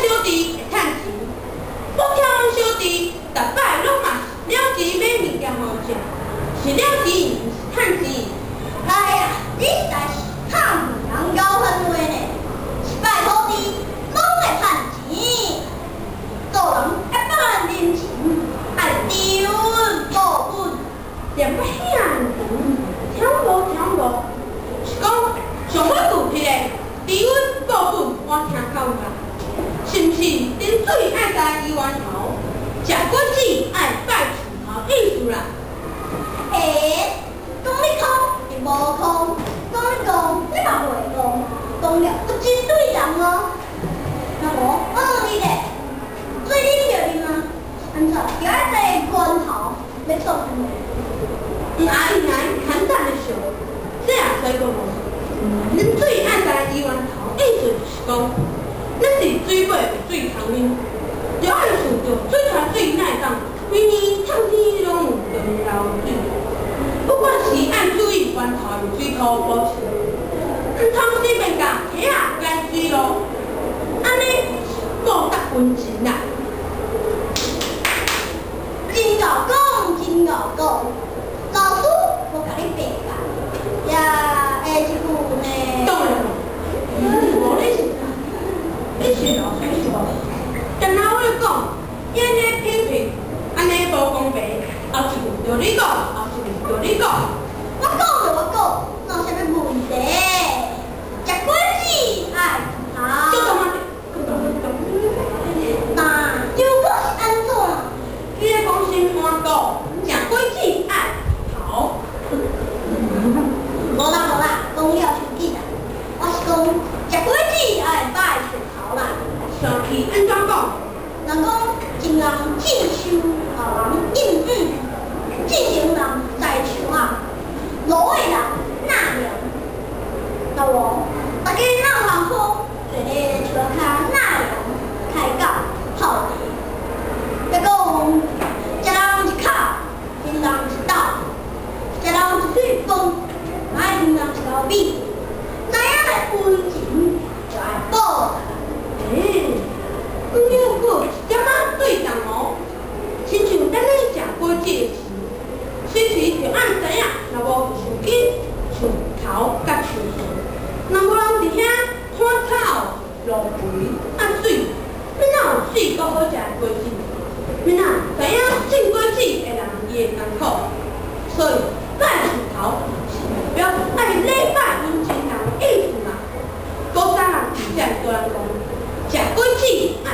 小弟會趁錢，我聽阮小弟逐擺攏嘛是了錢買物件予我食，是了錢，毋是趁錢。哎呀，你實在是臭人咬狠話呢！一擺土地攏會趁錢，做人愛放人情，愛知恩報恩。連我遐爾聽無聽無，是講上尾句彼个知恩報本，我聽較有啦。是毋是啉水愛知伊源頭，食果子愛拜樹頭意思啦？欸，講你空你無空，講你戇你嘛袂戇，講了閣真對人哦。那無我問你咧，水啉著啉啊，按怎著愛知源頭欲創啥物？毋愛來簡單的想，這也使講無。啉水愛知伊源頭，意思就是講，咱是水尾有水通啉，著愛想著水泉水哪會當每年冬天攏有長流水。不管是愛注意源頭的水土保持，毋通隨便共溪仔改水路，按呢是報答恩情啦。真𠢕講，真𠢕講，老師無共你白教，呀，下一句呢？當然咯，無你是老師是無？敢若我咧講，伊按呢品評，按呢無公平，後一句著你講，後一句著你講。我講就我講，哪有啥物問題？食果子愛頭。叫做嘛？那又閣是按怎？你咧講新換講，食果子愛頭。無啦無啦，講了傷緊啦。我是講食果子愛拜樹頭啦。上去按怎講？人講前人種樹，後人應允；進前人栽樹仔，落尾人納涼。那無，大家若有通好，坐咧樹仔跤納涼、開講、泡茶。別講，一人一口，分人一斗；一人一喙飯，愛分人一斗米。知影的恩情就愛報答。欸，阮又閣一點仔對同哦，親像咱咧食果子的時，隨時著愛知影，若無樹根、樹頭佮樹葉，若無人佇遐拖草、落肥、啊水，欲哪有水閣好食的果子？欲哪知影種果子的人伊的艱苦？所以拜樹頭是代表愛禮拜恩情人的意思嘛。古早人就這樣對咱講，食果子愛